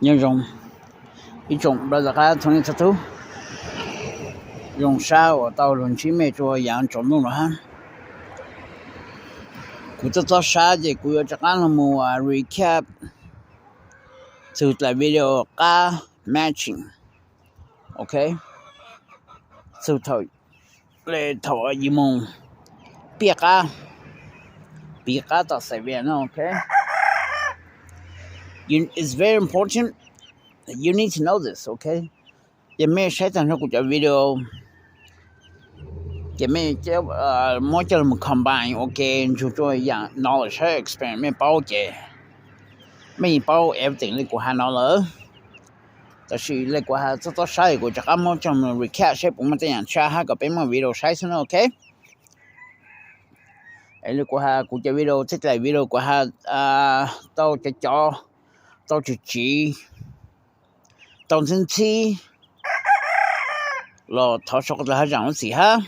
Nyob zoo ib tsoom brother qab txhua leej txhua tus, zoo sab uas tau los ntsib mej rua yaav tsaus ntuj no hab. Kuv txob txob sab ces kuv yuav rov qab los mus recap txug dlaim video qab matching, ok, txug thaum le thaum yus moog piaj qab, piv qab tom xais vias no, ok. It's very important, you need to know this, ok. Ces mej saib taag nrho kuv cov video, ces mej muab coj los combine, ok, ntsug rua yaam knowledge hab experience mej paub ces mej yeej paub everything le kuv has no lawm. Tab sis le kuv has txob txob sab kuv rov qab muab coj mus recap saib puas muaj tej yaam tshaj hab kom peb muaj video saib xwb no, ok. Es le kuv has kuv cov video, tej dlaim video kuv has tau cov cov, tau tswm tsiv, tau ntxhib ntxhib los thov sau qhov tau hab zaam lub txim hab,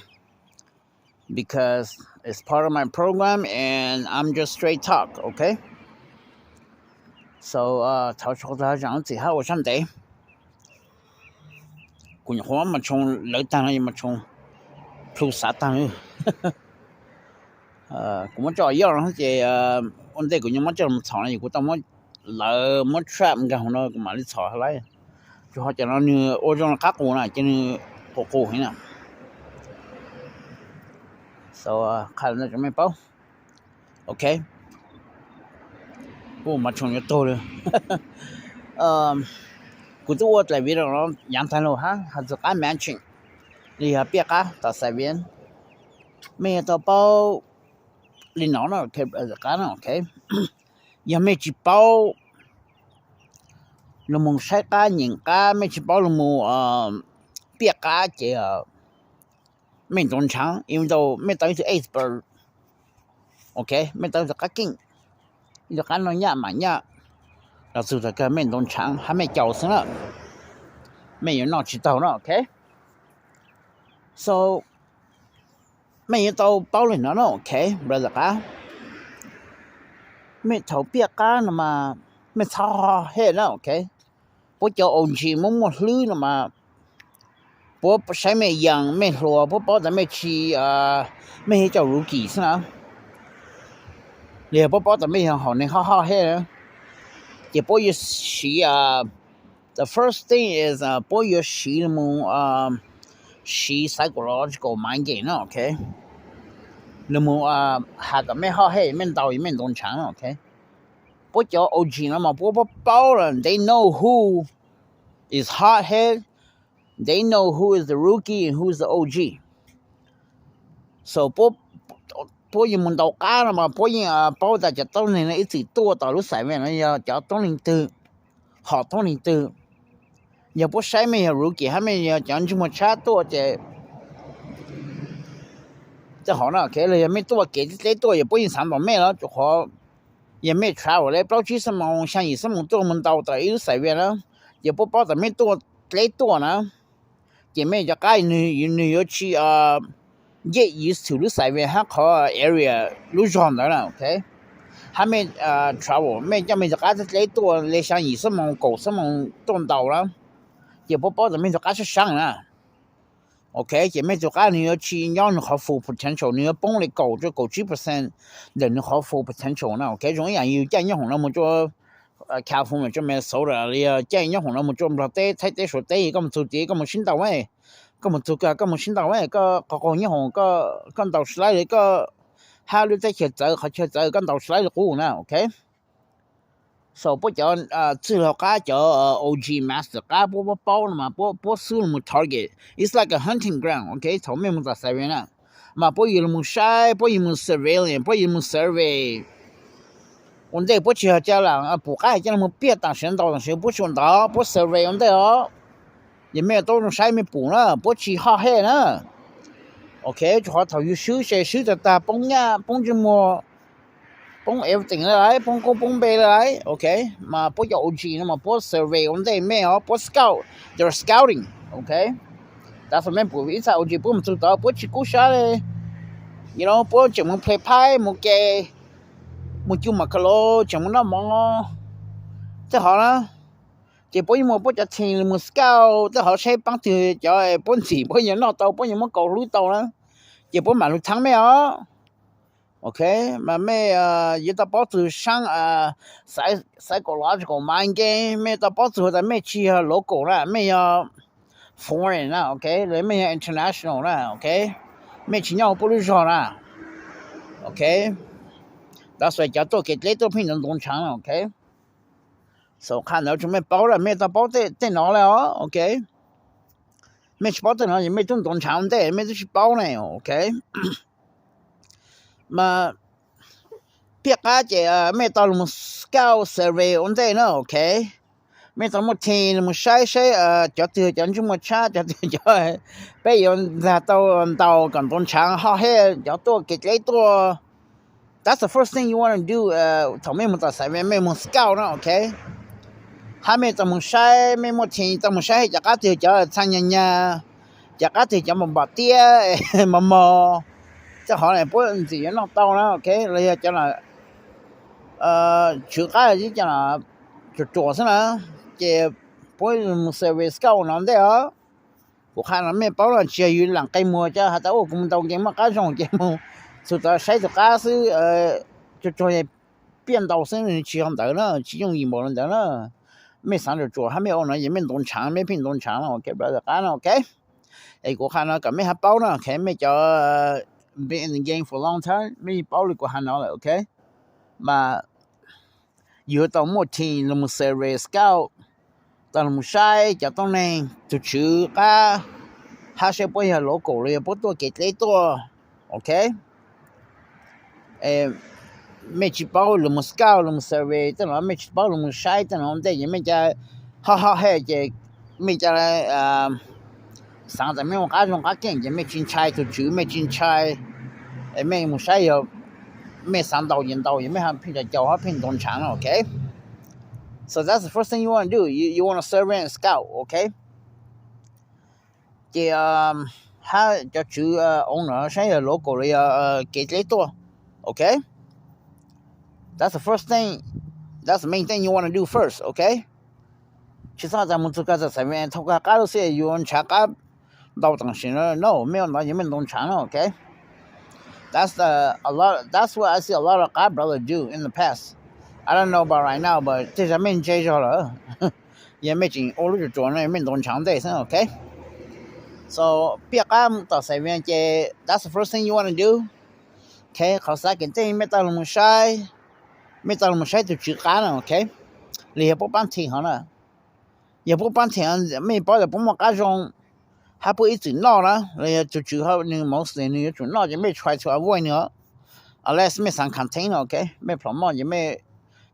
because it's part of my program and I'm just straight talk, ok. So thov sau qhov tau hab zaam lub txim hab ua sab ntev. Kuv nyuam qhuav mas tshoo lawv taag no mas tshoo plhu xav taag. Kuv muab tso yoj no ces ua ntej kuv yuav muab coj los txhom no kuv tau muab lawv muab trap nkag huv no kuv mam li txhom hab lawm. Tsuas ho cov no nwg ua zoo qab qus na ces nwg qus qus heev na. So qha rua mej paub, ok. Kuv mas tshoo yuav tuag le. Kuv tub ua dlaim video no yaav taag lug hab has txug qab matching le yog piaj qab tom xais vias. Mej yuav tau paub li no na, qab no, ok. Yog mej tsis paub lug moog saib qab, nyeem qab, mej tsis paub lug moog piaj qab ces mej ntau ntshaav, even though mej tau ib tug expert, ok, mej tau ib tug qab keej, ib tug qab noj nyaj mam nyaj, los txug thaum kawg mej ntau ntshaav hab mej caus xwb na, mej yuav noj tsis taug na, ok. So mej yuav tau paub le no na, ok, brother qab. Mej thaum piaj qab no mas mej txhob hej na, ok. Puab cov O G muaj muaj hlwb no mas puab saib mej yeej mej hluas, puab paub tas mej tsis, mej yog cov rookie xwb na, los yog puab paub tas mej yog hom neeg hoj hoj hej na, ces puab yuav siv, the first thing is puab yuav siv lug moog siv psychological mind game no, ok. Lug moog has kom mej hoj hej, mej ntaus mej ntau ntshaav no, ok. Puab cov O G no mas puab paub lawm, they know who is hot head, they know who is the rookie and who is the O G. So puab yuav moog ntaus qab no mas puab yeej paub tas cov tuab neeg no ib txwm tuaj tom lub xais vias no yog cov tuab neeg twg, hom tuab neeg twg. Yog puab saib mej yog rookie hab mej yog cov ntsej muag tshab tuaj ces tej hom na, ok, los yog mej tuaj kev dleb tuaj yog puab yeej xaav ntaus mej los, rua qhov yog mej travel le plaub tsib xuab moos xyaa yim xuab moos tuaj moog ntaus tom ib lub xais vias na, ces puab paub tas mej tuaj dleb tuaj na, ces mej cov qab nwg yuav tsis get used to lub xais vias hab qhov area lub zog ntawd na, ok. Hab mej travel mej coj mej cov qab dleb tuaj le xyaa yim xuab moos kaum xuab moos tuaj ntaus na, ces puab paub tas mej cov qab sab sab na, ok. Ces mej cov qab nwg yuav tsis nyob nwg qhov full potential, nwg yuav poob le kaum rua kaum tsib percent ntawm nwg qhov full potential na, ok. Zoo ib yaam yug caij nyooj hoom no moog rua California, rua Minnesota, los yog caij nyooj hoom no moog rua Nplog teb, Thaib teb, Suav teb, koj moog txug tid koj moog sib ntaus, koj moog txug kag koj moog sib ntaus, koj qaug qaug nyooj hoom, koj ntaus tsis laib le, koj hab lub teb chaws txawv, qhov chaw txawv, koj ntaus tsis laib le qub na, ok. So puab cov txwj laug qab, cov O G master qab puab paub no mas puab xub lug moog target, it's like a hunting ground, ok. Thaum mej moog tom xais vias na mas puab yuav lug moog saib, puab yuav moog surveillance, puab yuav moog survey. Ua ntej puab tsis yog ca lam pum qab hais coj lug moog piaj tam sim ntaus tam sim, puab tsis ua ntawd, puab survey ua ntej os. Yog mej yuav tau zoo saib mej pum na, puab tsis hoj hej na, ok. Rua qhov thaum yug swb se swb tag tag poob nyaj poob ntsej muag, poob everything le, poob koob poob npe le, ok. Mas puab cov O G no mas puab survey ua ntej mej os, puab scout, they're scouting, ok. Tav su mej pum ib txha O G puab moog txug tod puab tsis kub sab le, you know, puab tseem moog play pipe, moog ke, moog cu mas ka lo, tseem moog noj mov, tej hov na. Ces puab yuav muaj puab cov team los mus scout tej hov saib paab twg cov puab ntxim puab yuav noj tau, puab yuav muab kaus hlub tau na, ces puab mam lug thaab mej os. Ok, mas mej yuav tau paub txug saab psychological mind game, mej yuav tau paub txug tas mej tsi yog local na, mej yog foreign na, ok, los mej yog international na, ok, mej tsi nyob huv puab lub zog na, ok. That's why cov tuaj kev dleb tuaj pheej ntau ntau ntshaav na, ok. So qha ntawd tsum mej paub lawm, mej tau paub tej no lawm os, ok. Mej tsi paub tej no es mej tub ntau ntshaav ua ntej mej tub tsi paub ne, ok. Mas piaj qab ces mej tau los scout survey ua ntej na, ok. Mej tau muaj team los saib saib cov twg cov ntsej muag tshab, cov twg cov peb yuav ntag tau ntaus kom ntau ntshaav hoj hej cov tuaj kev dleb tuaj. That's the first thing you wanna do thaum mej mus tom xaiv mej mus scout na, ok. Hab mej tau mus saib, mej muaj team tau mus saib cov qab twg cov txhaa nyag nyag, cov qab twg cov npom npom tiab mos mos, tej hov na puab ntxim yuav noj tau na, ok, los yog cov tswv qab cov ruam ruam xwb na, ces puab mus survey scout no ntej os. Kuv qha no mej paub no tsi yog yus laam qe muag cov has tas ua kuv mus ntaus nkees muaj qab zoo ces mus txug tod saib tug qab xwb, tsuag tsuag piaj ntau xwb, tsi yog ntawd na, tsi yooj yim npaum li ntawd na. Mej xaav ruam ruam hab mej ua no ces mej ntau ntshaav, mej pheej ntau ntshaav no, ok, brother qab no, ok. Es kuv qha no kom mej hab paub no, ok, mej cov been in the game for a long time mej yeej paub li kuv has no lawm, ok. Mas yus tau muaj team los mus survey scout, tau los mus saib cov tuab neeg tug tswv qab, hab saib puab yog local los yog puab tuaj kev dleb tuaj, ok. Mej tsi paub los mus scout los mus survey tej no, mej tsi paub los mus saib tej no ua ntej ces mej ca hoj hoj hej ces mej ca xaav tas mej ua qab zoo qab keej ces mej tsi ntshai tug tswv, mej tsi ntshai, mej mus saib yog mej xaav ntaus ces ntaus, yog mej pheej caum caum hab pheej ntau ntshaav no, ok. So that's the first thing you wanna do, you wanna survey and scout, ok. Ces hab cov tswv owner saib yog local los yog kev dleb tuaj, ok. That's the first thing, that's the main thing you wanna do first, ok. Tsi txhob tas mus txug kag txawm xaiv mej thaum kag qab lug xwb yus ntshav qab ntau tam sim no, mej ua ntawd yog mej ntau ntshav no, ok. That's what I see a lot of qab brother do in the past. I don't know about right now, but tej zag mej ntse zog lawm, yog mej tseem ua lub ruam ruam no mej ntau ntshav ua ntej xwb, ok. So piaj qab mus tom xaiv mej ces that's the first thing you wanna do, ok. Qhov xav kev ntej mej tau los mus saib, mej tau los mus saib tug tswv qab na, ok, los yog puab paab team hov na. Yog puab paab team mej paub tas puab muaj qab zoo hab puab ib txwm noj na, los yog tug tswv nws mostly nws yuav tsum noj ces mej try to avoid nws, unless mej xaav contain no, ok. Mej plhom moj ces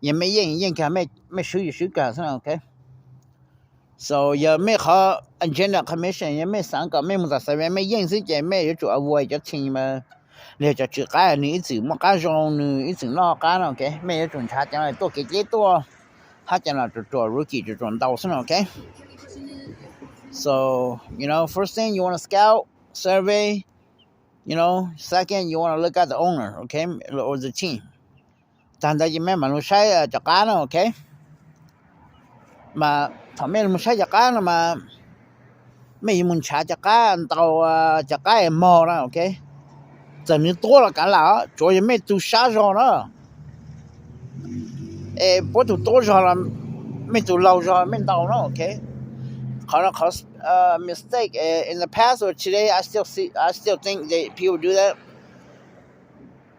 yog mej yeej yeej kag, mej swb yus swb kag xwb, ok. So yog mej qhov agenda commission yog mej xaav kom mej mus tom xaiv mej yeej xwb ces mej yuav tsum avoid cov team mas, los yog cov tswv qab nws ib txwm muaj qab zoo nws ib txwm noj qab no, ok. Mej yuav tsum ntshav cov tuaj kev dleb tuaj, hab cov no ruam ruam rookie ruam ruam ntau xwb no, ok. So you know, first thing you wanna scout, survey, you know, second you wanna look at the owner, ok, or the team. Tag ntawd ces mej mam lug saib cov qab no, ok. Mas thaum mej lug saib cov qab no mas mej yuav mus ntshav cov qab ntau, cov qab es mog na, ok. Txawm nws tuab los kav lam, tsuav yog mej tug sab zog na. Es puab tug tuab zog los mej tug laug zog mej ntau na, ok. Qhov no qhov mistake in the past or today, I still think that people do that.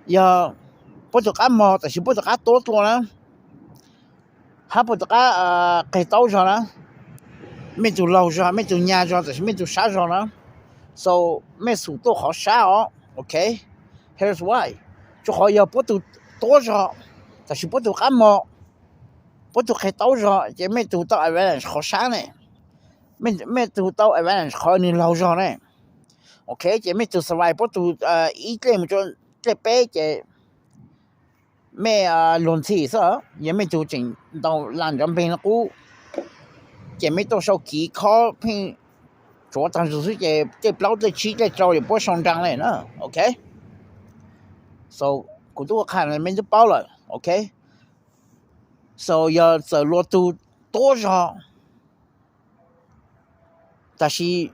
Yog puab tug qab mog tam sis puab tug qab tuab dlua na, hab puab tug qab qeg taub zog na, mej tug laug zog, mej tug nyag zog tam sis mej tug sab zog na, so mej xum tuaj qhov sab os, ok. Here's why. Tsuas qhov yog puab tug tuab zog tam sis puab tug qab mog, puab tug qeg taub zog ces mej tug tau advantage qhov sab ne, mej tug tau advantage qhov nws laug zog ne, ok. Ces mej tug survive puab tug ib dlej mus rua dlej peb ces mej luag ntxhi xwb, yog mej tug tseem ntaus las nrov npeg no qub, ces mej tuaj sau kiv khob pheej tsuav taag zug xwb ces dlej plaub dlej tsib dlej rau ces puab sau nraag le na, ok. So kuv tub qha mej tub paub lawm, ok. So yog txawm luag tug tuab zog Tab sis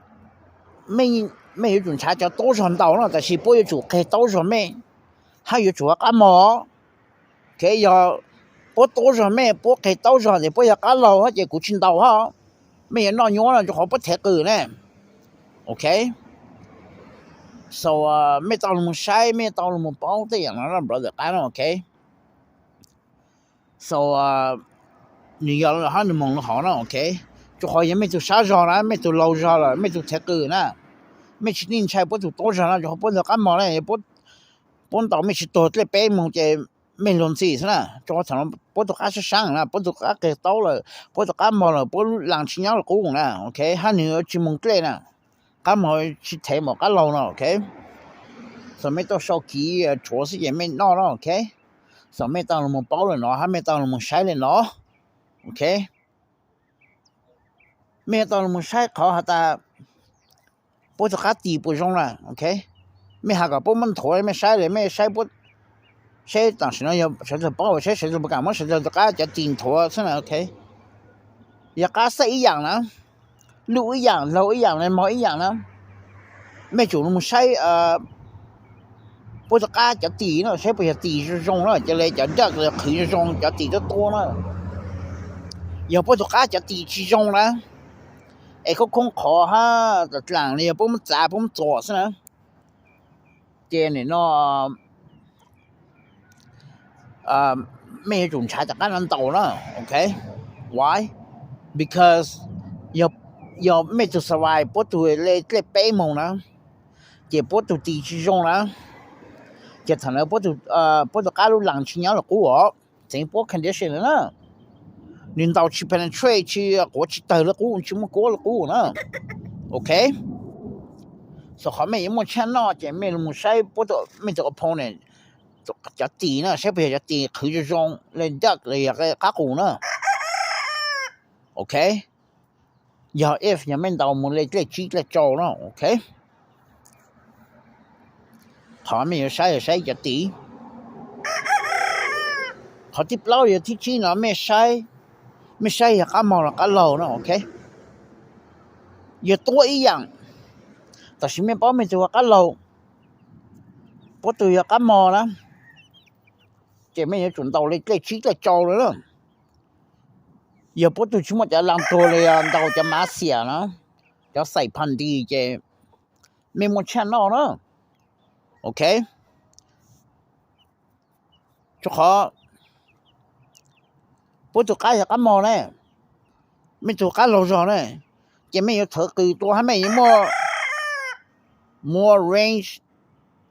mej yuav tsum nrhav cov taub zog ntaus no, tab sis puab yuav tsum qeg taub zog mej, hab yuav tsum qab mog. Kev yog puab taub zog mej, puab qeg taub zog tes puab yog qab laug hab ces kuv tsis ntaus hab. Mej yuav noj nyuab no rua qhov puab thev qws ne. Ok, so mej tau lug moog saib, mej tau lug moog paub tej yaam no brother qab no. Ok, so nws yog hab nws moog lug hov no. Ok, rua qhov yog mej tug sab zog na, mej tug laug zog lawm, mej tug thev qws na, mej tsis txhob ntshai puab tug taub zog na, rua qhov puab ntawd qab mog na. Puab ntaus mej tsis tuag dlej peb moog ces mej luag ntxhi xwb na. Rua qhov thaum no puab tug qab sab saab na, puab tug qab qeg taub lawm, puab tug qab mog lawm, puab lub las tsis nyob lawm qub na. Ok, hab nws tsis moog dlej na, qab mog tsis thev npaum qab laug no. Ok, so mej tau sau kiv tshuav xwb ces mej noj no. Ok, so mej tau lug moog paub le no hab mej tau lug moog saib le no. Ok, mej tau lug moog saib qhov has tas puab tug qab tis puas zoo na. Ok, mej has kom puab muab nthuav mej saib le, mej saib puab, saib tam sim no yog sawv dlawg paub, saib sawv dlawg puas kam muab sawv dlawg tug qab cov tis nthuav xwb na. Ok, yog qab xaij ib yaam na, luj ib yaam, laug ib yaam, mog ib yaam na, mej tsum lug moog saib puab tug qab cov tis no, saib puas yog tis zoo zoo na, ca le cov duck qhwv zoo zoo, cov tis tuab tuab na. Yog puab tug qab cov tis tsis zoo na, es khoob khoob qhov hab dlaag dlaag le, yog puab muab txav puab muab txuas xwb na, ces nim no mej yuav tsum nrhav cov qab no ntaus na. Ok, why? Because yog mej tug survive puab tug le dlej peb moog na, ces puab tug tis tsis zoo na, ces thaum ntawd puab tug qab lub las tsis nyob le qub os, txeev puab condition le na. Nws ntaus tsis penetrate, tsis quav tsis tawg le qub, tsis muaj kuab le qub na. Ok, so qhov mej yuav muaj tshaj noj ces mej lug moog saib puab, mej tug opponent cov tis na, saib puas yog cov tis qhwv zoo zoo le duck le yog qab qus na. Ok, yog if yog mej ntaus moog le dlej tsib dlej rau na. Ok, qhov mej yuav saib yog saib cov tis. Qhov thib plaub yog thib tsib no mej saib, mej saib yog qab mog los qab laug na. Ok, yog tuab ib yaam, tab sis mej paub mej tug qab laug, puab tug yog qab mog na, ces mej yuav tsum ntaus le dlej tsib dlej rau le na. Yog puab tug tsis muaj cov las tuag le yog ntaus cov mav xiam na, cov xaim phas ntis ces mej muaj tshaj noj na. Ok, rua qhov puab tug qab yog qab mog ne, mej tug qab laug zog ne, ces mej yuav thawv qws dua hab mej yuav muaj more range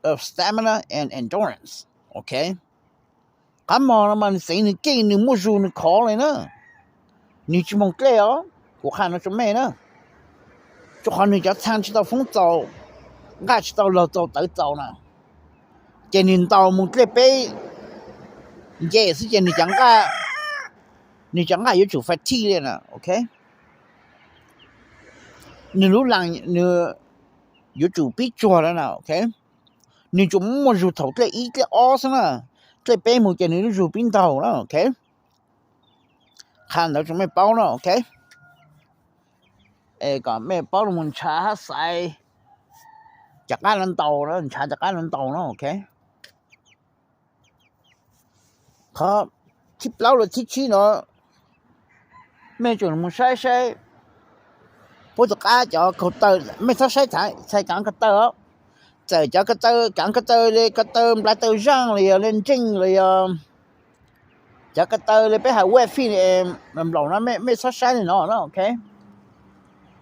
of stamina and endurance. Ok, qab mog no mas nws txeev nws keej, nws muaj zug nws khov le na, nws tsis moog dlej os. Kuv qha no rua mej na, rua qhov nws cov txhaa tsis tau foob txaus, nqaj tsis tau laug txaus tawv txaus na, ces nws ntaus moog dlej peb nce xwb ces nws cov nqaj, nws cov nqaj yuav tsum fatigue le na. Ok, nws lub las nws yuav tsum pib tsuag le na. Ok, nws tsuas muaj zug thaum dlej ib dlej ob xwb na, dlej peb moog ces nws lub zug pib ntaug na. Ok, qha ntawd rua mej paub na. Ok, kom mej paub lug moog nrhav hab xaiv cov qab no ntaus, nrhav cov qab no ntaus na. Ok, qhov thib plaub los thib tsib no mej tsum moog saib saib puab tug qab cov kaug taw, mej txhob saib thaum txhais kaav kaug taw os. Txawm cov kaug taw, kaav kaug taw le kaug taw nplai taw zaaj los yog le nreej los yog cov kaug taw le peb has wet feet nplaum no mej txhob saib le no na. Ok,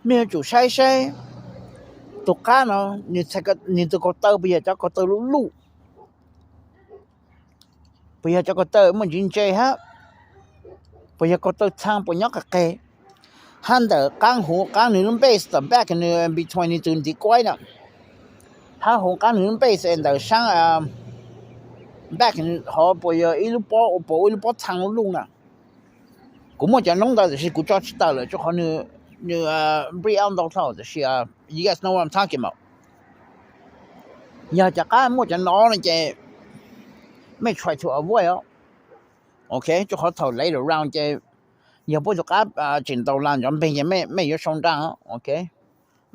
mej yuav tsum saib saib tug qab no nws tug kaug taw puas yog cov kaug taw luj luj, puas yog cov kaug taw muaj ntsis ntse hab, puas yog kaug taw txhaa puas nyob qis qis, hab ntawm qaab huv qaab nws lub base, back nws between nws tug ntiv kuaib na, hab huv qaab nws lub base ntawm saab back hov puas yog ib lub pob, puas ua ib lub pob txhaa luj luj na. Kuv muaj cov noob ntawd tab sis kuv tso tsis tawm lawm rua qhov nws, nws breed out ntau dlhau tab sis you guys know what I'm talking about. Yog cov qab muaj cov no no ces mej try to avoid os. Ok, rua qhov thaum later round ces yog puab tug qab tseem ntaus las ntov npeeg ces mej yuav sau nraag. Ok,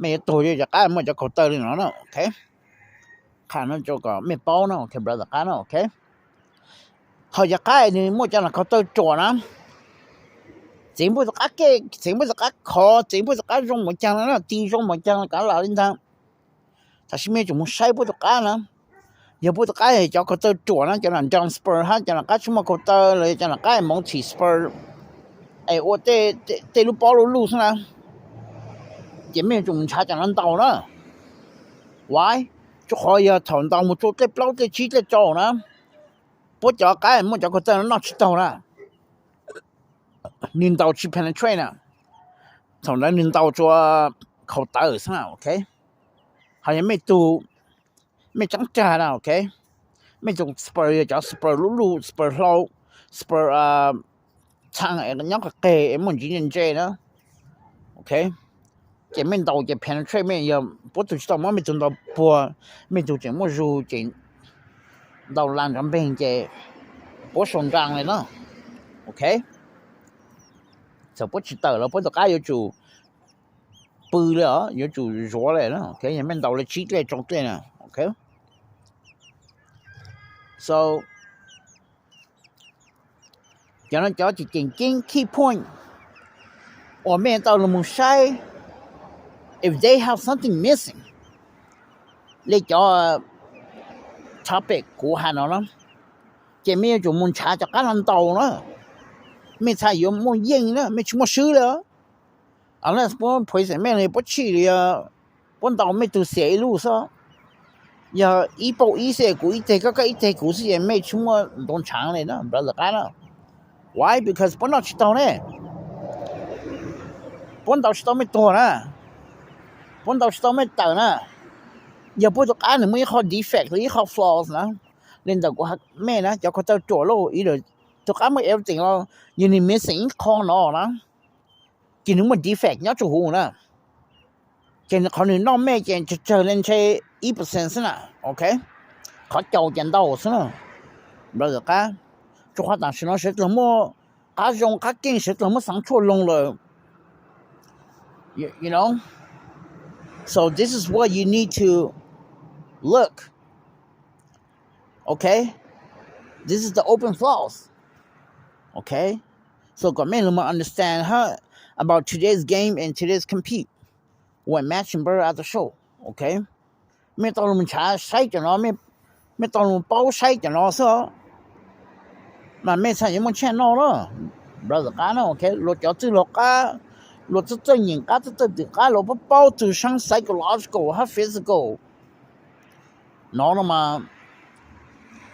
Mej yuav tuag cov qab muaj cov khaus taw li no na, ok. Qha no kom mej paub na, ok, brother qab na, ok. Ho cov qab nws muaj cov khaus taw ruam na, txeev puab tus qab kej, txeev puab tus qab khov, txeev puab tus qab zoo mus caag na, ti zoo mus caag kav lam li ntag. Tab sis mej yuav tsum mus saib puab tus qab na. Yog puab tus qab cov khaus taw ruam na, cov nam down spur hab cov nam qab tsis muaj khaus taw los yog cov nam qab multi spur es ua tej lub pob luj luj xwb na, ces mej yuav tsum mus nrhav cov no ntaus na. Why? Rua qhov yog thaum ntaus mus rua dlej plaub dlej tsib dlej rau na, puab cov qab muaj cov khaus taw no noj tsis taug na, nws ntaus tsis penetrate na. Thaum ntawd nws ntaus rua khaus taw xwb na, ok. Ho yog mej tug, mej tseeb rag na, ok, mej tug spur yog cov spur luj luj, spur hlau, spur txhaa nyob qeg qeg es muaj ntsis ntse ntse na, ok, ces mej ntaus ces penetrate, mej yog puab tug tsis tau muab mej tug ntaus puag, mej tug tseem muaj zug ces ntaus las nrov npeeg ces puab sau nraa li na, ok. Txawm puab tsis tawm los puab tus qab yuav tsum pw li os, yuav tsum zuav li na, ok, yog mej ntaus li tsib dlej rau dlej na, ok. So cov no cov ceem ceeb key point uas mej tau lug moog saib if they have something missing li cov topic kuv has no na, ces mej yuav tsum moog nrhav cov qab no ntaus na. Mej txhaj yuav muaj yeej na, mej tsis muaj swb li. Unless puab poison mej los puab tshij li, puab ntaus mej tug xiam ib lub xwb. Yog ib pauj ib xwb, kuv ib teg koj, koj ib teg kuv xwb ces mej tsis muaj ntaus ntshaav li na, brother qab na. Why? Because puab noj tsis taug ne, puab ntaus tsis tau mej tuag na, puab ntaus tsis tau mej tawm na. Yog puab tus qab nws muaj ib qho defect los ib qho flaws na, li ntawm kuv has mej na, cov khaus taw ruam lauj, ib tug qab muaj everything los yog nws missing ib qho no na, ces nws muaj defect nyob rua huv na, ces qhov nws noj mej ces tsawg tsawg li ntshe ib percent xwb na, ok. Qhov caum ces ntau xwb na, brother qab. Rua qhov tam sim no sawv dlawg muaj qab zoo qab keej, sawv dlawg muaj xaav tshuaj loog lawm, you know, so this is what you need to look, ok. This is the open flaws, ok. So kom mej lug moog understand hab about today's game and today's compete when matching bird at the show, ok. Mej tau lug nrhav saib cov no, mej tau lug paub saib cov no xwb, mas mej txhaj yuav muaj chance noj na, brother qab na, ok. Luag cov txwj laug qab, luag txawj txawj nyeem qab, txawj txawj twm qab, luag paub paub txug saab psychological hab physical no no mas,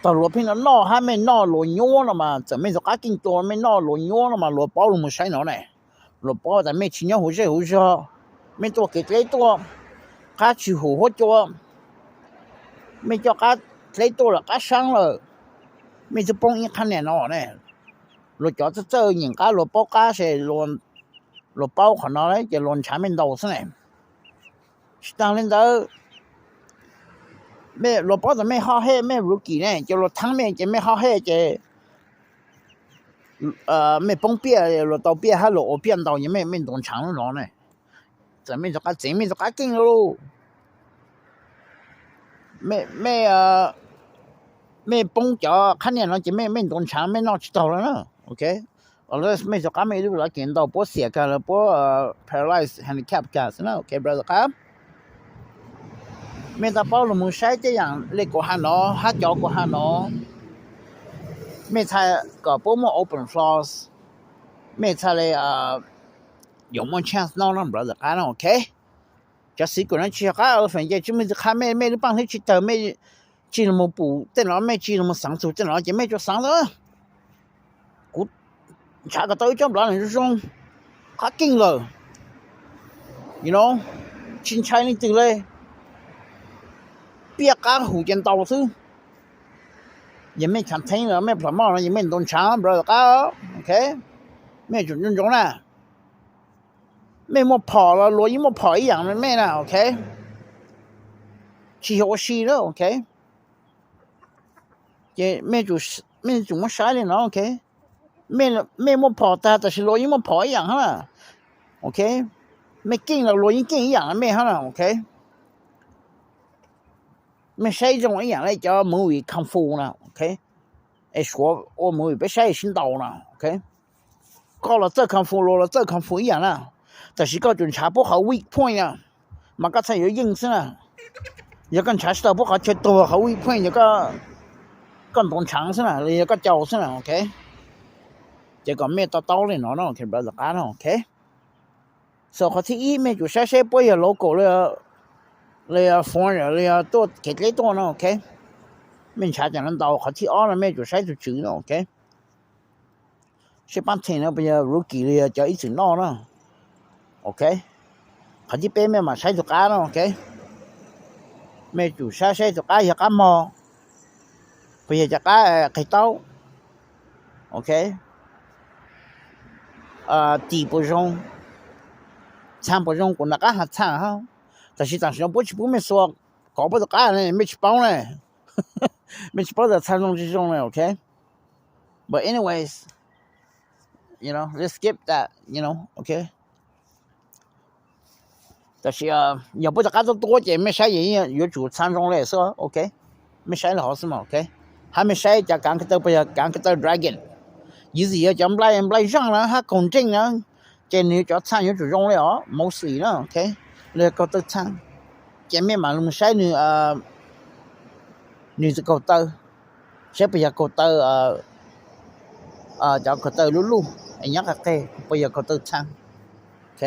thaum luag pheej noj hab mej noj luag nyuab no mas, txawm mej tug qab keej tua mej noj luag nyuab no mas luag paub lug moog saib no ne. Luag paub tas mej tsis nyob huv zej huv zog, mej tuaj kev dleb tuaj, qab tsis hum huab cua, mej coj qab dleb tuaj lawm qab saab lawm, mej twb poob ib qhab niam no ne. Luag cov txawj txawj nyeem qab luag paub qab se luag paub qhov no ces luag nrhav mej ntau xwb ne. Tsis taag li ntawd, luag paub tas mej hot head, mej rookie ne, ces luag thaab mej ces mej hot head ces mej poob piaj, luag tau piaj hab luag ua piaj ntau ces mej ntuav nrhav lub no ne. Txawm mej tug qab txeev mej tug qab keej lug, mej poob cov qhab niam no ces mej ntuav nrhav mej noj tsis taug lawm na, ok. Mej tug qab mej lub lav kev ntau puab xiam kag lawm, puab paralyze, handicap kag xwb na, ok brother qab. Mej tau paub lug moog saib tej yaam le kuv has no hab cov kuv has no, mej txhaj kom puab muaj open flaws, mej txhaj le yuav muaj chance noj no brother qab no, ok. Cov xwv kuv no tsis yog qab elephant ces tsis muaj tsi qha mej, mej lub paaj hlwb tsis tawg, mej tsis lug moog pum tej no, mej tsis lug moog xaav txug tej no ces mej tsuas xaav tau. Kuv nrhav kom tau ib tsob nplawv zoo zoo, qab keej lawm, you know, tsis ntshai leej twg le, piaj qab hum ces ntau xwb. Yog mej tshaav theeb los mej plhom moj no yog mej ntuav nrhav brother qab, ok. Mej tsum ntsoov na, mej muaj phom los luag yeej muaj phom ib yaam le mej na, ok. Tsis yog ua si lawm, ok. Ces mej tsum muab saib le no, ok. Mej muaj phom tag tab sis luag yeej muaj phom ib yaam hab, ok. Mej keej los luag yeej keej ib yaam le mej hab na, ok. Mej saib zoo ib yaam le cov movie kung fu na, ok. Es suav ua movie peb saib sib ntaus na, ok. Koj los txawj kung fu, luag los txawj kung fu ib yaam na, tab sis koj tsum ntshav puab qhov weak point na, mas koj txhaj yuav yeej xwb na. Yog koj ntshav tsis tau puab qhov chaw tuag, qhov weak point, yog koj ntaus ntshaav xwb na, los yog koj caus xwb na, ok. Ces kom mej to taub le no no, ok, brother qab no, ok. So qhov thib ib mej tsum saib seb puab yog local los yog foreigner los yog tuaj kev dleb tuaj no, ok. Mej ntshav cov no ntaus. Qhov thib ob no mej tsum saib tus tswv no, ok. Seb pab theem no puas yog rookie los yog cov ib txwm noj na, ok. Qhov thib peb mej mam saib tus qab no, ok. Mej tsum saib seb tus qab yog qab mog, puas yog cov qab qig taub, ok. Tis puas zoo, txhaa puas zoo, kuv nov qab has txhaa hab. Tab sis tam sim no puab tsis pub mej xuas kov puab tus qab ne, mej tsis paub ne. Mej tsis paub tas txhaa zoo tsis zoo ne, ok. But anyways, you know, let's skip that, you know, ok. Tab sis yog puab tus qab tuab tuab ces mej saib yuav tsum txhaa zoo le xwb, ok. Mej saib le hov xwb mas, ok. Hab mej saib cov kav kws taw puas yog kav kws taw dragon, yuav txwm yog cov nplai, nplai zaaj na hab kaug nreej na, ces nwg cov txhaa yuav tsum zoo le os, mostly na, ok. Los yog kaug taw txhaa, ces mej mam li mus saib nwg, nwg kaug taw, saib puas yog kaug taw, cov kaug taw luj luj es nyob qab qeg, puas yog kaug taw txhaa, ok.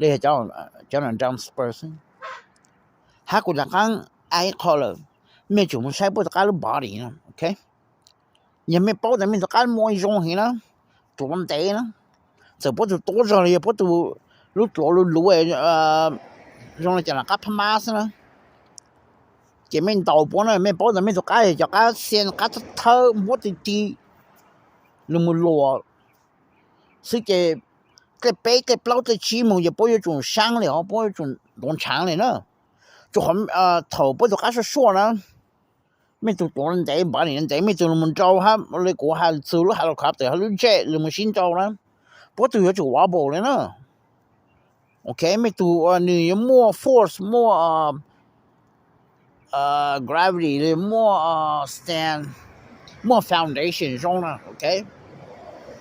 Li yog cov, cov no down spurs. Hab kuv rov qaab add ib qho lawm, mej tsum mus saib puab tus qab lub body na, ok. Yog mej paub tas mej tus qab muaj zoo heev na, tuav ntev na, txawm puab tus tuab zog los yog puab tus lub tuav luv luv zoo li cas los qab phab mab xwb na, ces mej ntaus puab na, mej paub tas mej tus qab yog cov qab xia, qab thawb thawb, muab ti ti, lug mus luas xwb ces dlej peb, dlej plaub, dlej tsib moog ces puab yuav tsum saab le os, puab yuav tsum ntaus ntshaav le na. Rua qhov thaum puab tus qab suaj suaj na, mej tug tuav ntev, body ntev, mej tug lug mus nrau hab li kuv has txug lub helicopter hab lub jet lug mus sib nrau na, puab tug yuav tsum wobble le na. Ok, mej tug nws yuav muaj force, muaj gravity, muaj stand, muaj foundation zoo na, ok.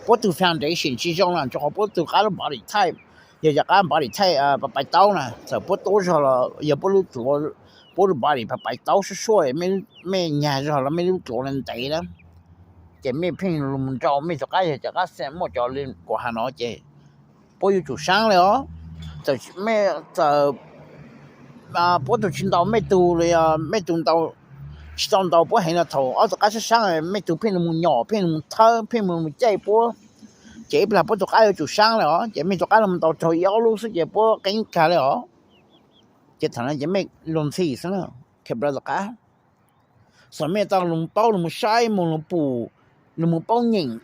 Puab tug foundation tsis zoo na, rua qhov puab tug qab lub body type yog cov qab body type pais taub na, txawm puab tuab zog los yog puab lub tuav, puab lub body pais taub suaj suaj, mej nyag zog los mej lub tuav ntev na, ces mej pheej lug mus nrau mej tug qab yog cov qab xia muaj cov li kuv has no ces puab yuav tsum saab le os. Txawm puab tug tsis ntaus mej tug los yog mej tug tsis tau ntaus puab heev los thaum ob tug qab saab saab mej tug pheej lug mus nyom, pheej lug mus thawb, pheej lug mus caij puab, ces ib plag puab tug qab yuav tsum saab le os, ces mej tug qab lug mus ntaus raug ib ob lub xwb ces puab qeeb kag le os. Ces thaum no ces mej luag ntxhi xwb na, khe brother qab. Xav mej tau lug paub lug mus saib moog lug pum, lug mus paub nyeem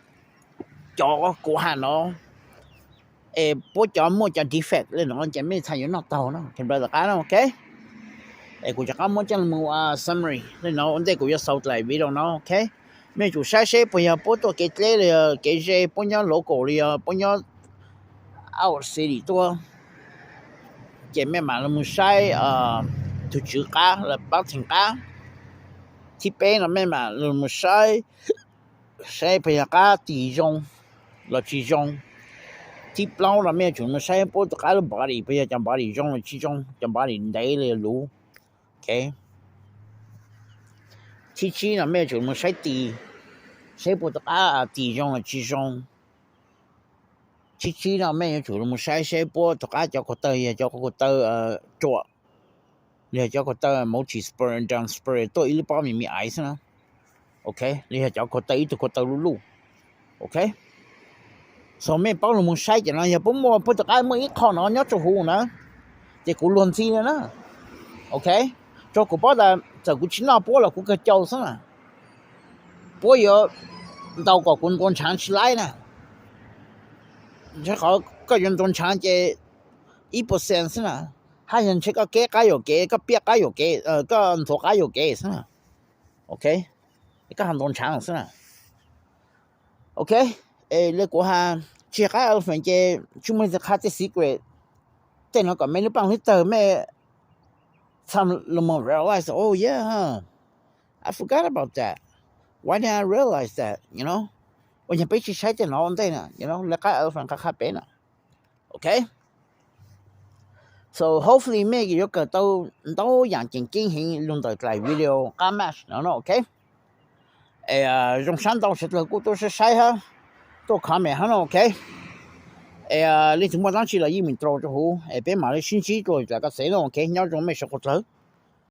cov kuv has no es puab cov muaj cov defect le no ces mej txhaj yuav noj taug na, khe brother qab na, ok. Es kuv rov qab muab coj lug mus summary le no ua ntej kuv yuav xaus dlaim video no, ok. Mej tsum saib seb puas yog puab tuaj kev dleb los yog kev ze, puab nyob local los yog puab nyob out city tuaj, ces mej mam lug mus saib tug tswv qab los paab theem qab. Thib peb no mej mam lug mus saib, saib puas yog qab tis zoo los tsis zoo. Thib plaub no mej yuav tsum mus saib puab tus qab lub body puas yog cov body zoo los tsis zoo, cov body ntev los yog luv. Ok. Thib tsib no mej yuav tsum mus saib tis, saib puab tus qab tis zoo los tsis zoo. Thib tsib no mej yuav tsum mus saib seb puab tus qab cov kaug taw yog cov kaug taw ruam, los yog cov kaug taw multi spur, down spur tuaj ib lub pob me me aiv xwb na. Ok, los yog cov kaug taw ib tug kaug taw luj luj. Ok. So mej paub lug mus saib cov no, yog puab muaj, puab tus qab muaj ib qho no nyob rua huv na, ces kuv luag ntxhi le na. Ok. Rua kuv paub tas txawm kuv tsis noj puab los kuv kawg cau xwb na, puab yuav ntaus kom kuv ntuav ntshaav tsis laib na. Ntshe qhov koj yuav ntuav ntshaav ces ib percent xwb na, hab yog ntshe koj keb qab yuam kev, koj piaj qab yuam kev, koj nthuav qab yuam kev xwb na. Ok. Koj ho ntuav ntshaav xwb na. Ok. Es le kuv has, tsis yog qab elephant ces tsis muaj leej twg qha tej secret. tej no kom mej lub paaj lub tawg mej txhaj los realize, oh yeah, I forgot about that. Why didn't I realize that? Ua nyag peb tsi saib tej no ua ntej na, lawv qab elephant qab qab peb na. Ok, so hopefully mej yuav kawm tau ntau yaam tseem ceeb heev lug ntawm dlais video qab match no no. Ok, es zoo sab ntau sawv dlawg kuj tuaj saib saib hab tuaj comment hab no. Ok, es leej twg muaj dlaab tsi los yeej meem throw rua huv es peb mam le sib ntsib dlua dlaim ko xev no. Ok, nyob zoo mej sau qhua dlawg.